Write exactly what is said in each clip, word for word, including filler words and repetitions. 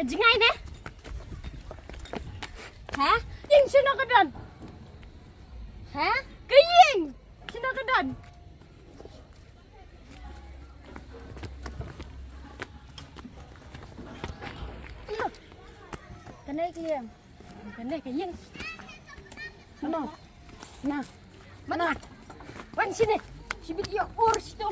Jngai ne? Ha? Ïing shano ka don? Ha? Ka ïing shano ka don? Kane ka ïing. Kane ka ïing. Ano? Na. Mana? Wan sini. Sibit ïa ur situ.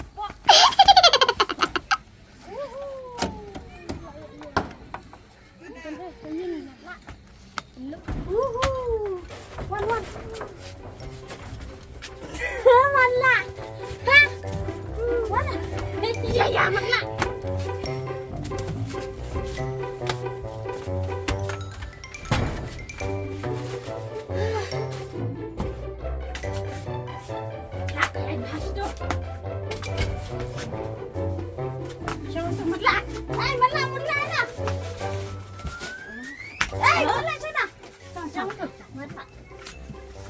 Uhu. Wan, wan. Wan lah. Ha? Wan lah. Iya, iya, wan lah.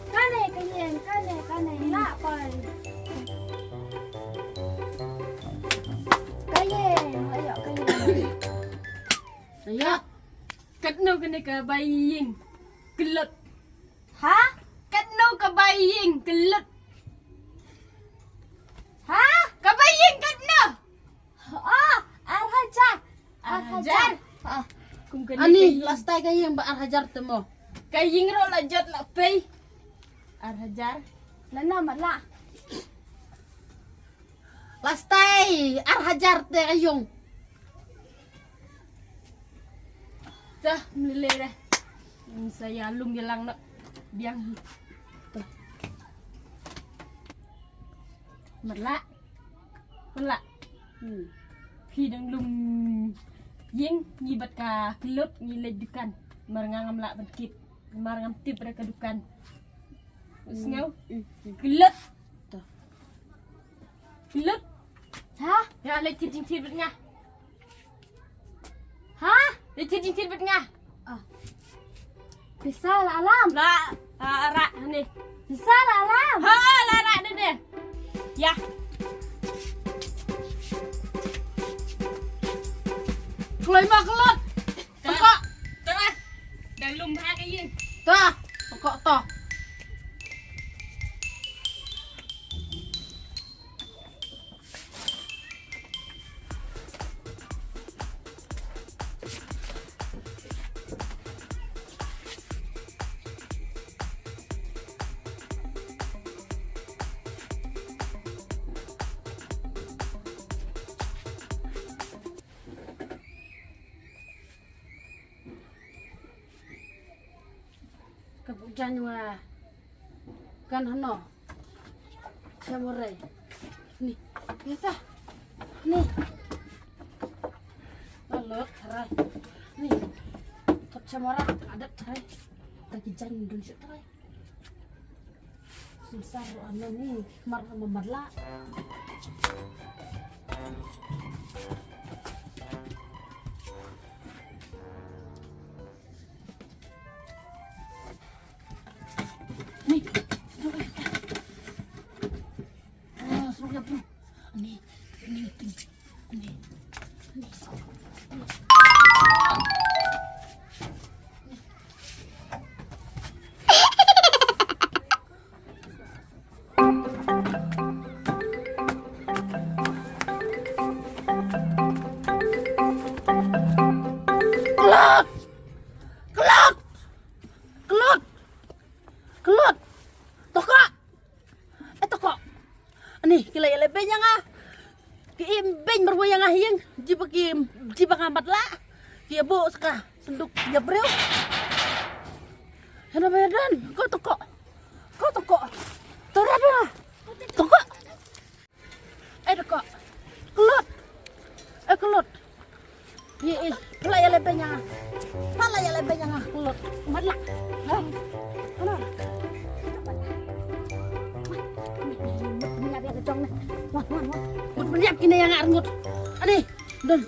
Kane ka ïing, kane, kane, lah pai. Ka ïing, ayo, ka ïing. Ayo. Katno kane ka bai ïing kyllut? Ha? Katno ka bai ïing kyllut? Ha? Ka bai ïing katno? Ah, ar hajar. Ar hajar. Ah. Kum kane ka ïing. Ani, last time ka ïing ba ar hajar te mo. Ka ïing ruh la jot la pei. Ar hajar. Lana mala. Last time ar hajar te ka ïing. Tah, mlele deh. Sa ïa lum ïa lang na biang hi. Tah. Mala. Mala. Hmm. Phi dang lum ïing ngi bad ka kyllut ngi leit dukan. Mar nga ngam lah ban kit. Mar ngam tip re ka dukan. Sngew. Hmm. Kyllut. Tah. Kyllut. Ha? Ya, leit kit jingkit bad nga. Ha? Leit kit jingkit bad nga. Ah. Pisa la alam. La, la rak ne. Pisa la alam. Ha, la rak ne ne. Ya. Kloi ma kyllut. Tokok. Tokok. Dah lum ha ka ïing. Tah, tokok tah. Ka bujan wa kan hano. Samurai. Ni, biasa. Ni. Lalu, tarai. Ni. Tot samurai, adat tarai. Taki jan dun sik tarai. Sumsar ruh ano ni, mar ma marla. Ni, sunduk ya. Ah, sunduk ya, bro. Ni, ni, ni. Ni. Ni. Kyllut! Kyllut! Kyllut! Kyllut! Tokok! Eh, tokok! Ani, ki la ïaleh beiñ ïa nga. Ki im beiñ marwei ïa nga ha ïing. Jiba ki, jiba nga matlah. Ki ïa buh sa ka sanduk ïa briew. Hana ba ïa don. Ko tokok. Ko tokok. Tokok. Tokok. Eh, tokok. Kyllut. Eh, kyllut. Ye, eh, pala ïaleh beiñ ïa nga. Pala ïaleh beiñ ïa nga. Kyllut. Matlah. Ha? Ano? Mut meniap ïa ka jong ne. Wan, wan, wan. Mut meniap kine ïa nga arngut. Ani, don,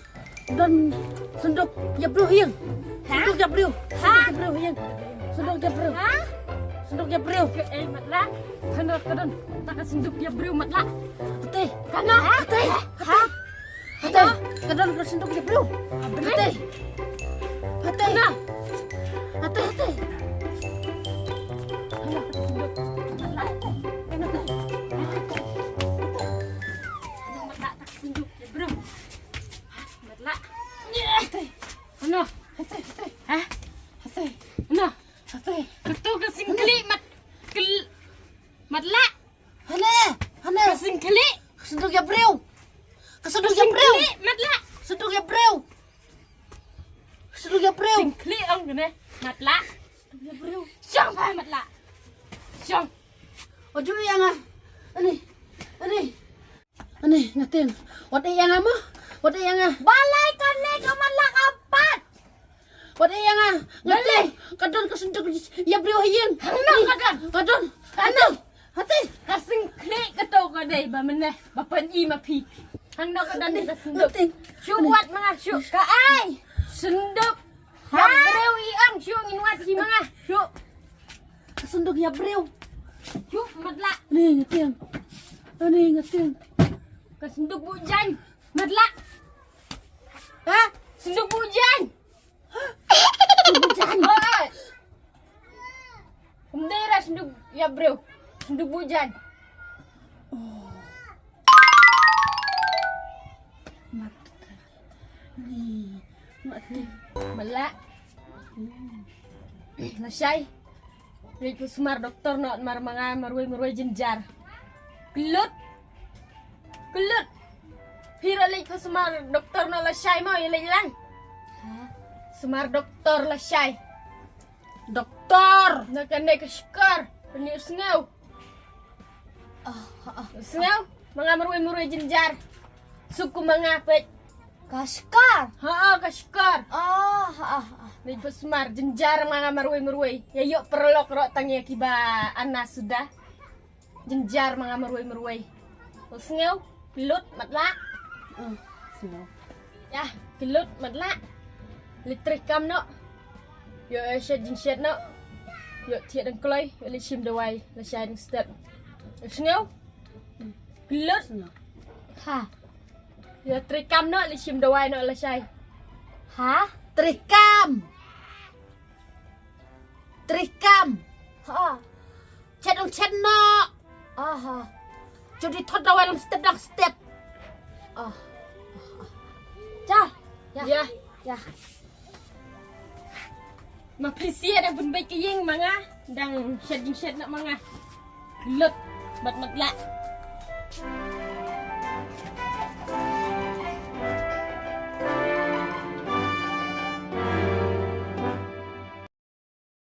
don sanduk ïa briew ha ïing. Ha? Sanduk ïa briew. Ha? Sanduk ïa briew ha ïing. Sanduk ïa briew. Ha? Sanduk ïa briew. Ke, eh, matlah. Hana ka don. Ta ka sanduk ïa briew matlah. Ate. Kana? Ate. Ha? Ate. Ka don ka sanduk ïa briew. Ate. Na. Hati, hati. Ano, hati sendok. Matlah, hati. Ano, hati. Hati. Ano, matlah, hati sendok. Ya, bro. Matlah. Hati. Ano, hati, hati. Ha? Hati. Ano, hati. Ketu ke singkli mat. Kel-, matlah. Hane, hane. Ka singkli. Ka sendok ya briew. Ka sendok ya briew. Singkli, matlah. Ka sendok ya briew. Ka sendok ya briew. Singkli ong kane. Matlah. Ka sendok ya briew. Shong pa matlah. Shong. Oju yang ah. Ani. Ani. Ani, ngating. Wat yang ah mo. Wat yang ah. Balei kane ka matlah ka pat. Wat ïa nga, nga tip ka don ka sendok ïa briew ha ïing. Hangno ka don? Ka don. Hangno? Hati. Ka singkli kato ka dei ba mynne ba pyn-i ma phi. Hangno ka don ka sendok? Hati. Shu wad ma nga shu. Ka ai sendok ïa briew i ang shu ngin wad hi ma nga shu. Ka sendok ïa briew. Shu matlah. Ni nga tieng. Ni nga tieng. Ka sendok bu jan. Matlah. Ha? Sendok bu jan. Sendok bu jan. Oi. Ym dei ra sendok ïa briew. Sendok bu jan. Oh. Mat. Ni. Mat. Matlah. Lashai. Leit pha sumar doktor noh namar ma nga marwei marwei jynjar. Kyllut. Kyllut. Phi ruh leit pha sumar doktor noh lashai mo ïa leit lang. Ha? Sumar doktor lashai. Doktor. Na kane ka shkor. Pynïoh sngew. Ah, ah, ah. Sngew. Ma nga marwei marwei jynjar. Suk kum ma nga peit. Ka shkor. Ha, ka shkor. Ah, ah, ah. Leit pha sumar jynjar ma nga marwei marwei. Ïa ïoh paralok ruh tang ïa kiba ana suda. Jynjar ma nga marwei marwei. Ïoh sngew, kyllut matlah. Hmm, sngew. Ïa, kyllut matlah. Leit trei kam noh. Ïoh, ïoh shet jingshet noh. Ïoh thiah dang kloi, ïoh leit shim dawai, lashai dang step. Ïoh sngew. Kyllut. Sngew. Ha. Ïoh trei kam noh, leit shim dawai noh lashai. Ha? Trei kam. Trei kam. Ha. Chet dang chet noh. Aha. Jodi thot dawai lam step dang step. Ah. Ja. Ya. Ya. Ya. Ma phi shu dang pynbeit ka ïing ma nga. Dang shet jingshet noh ma nga. Lut. Mat mat lah.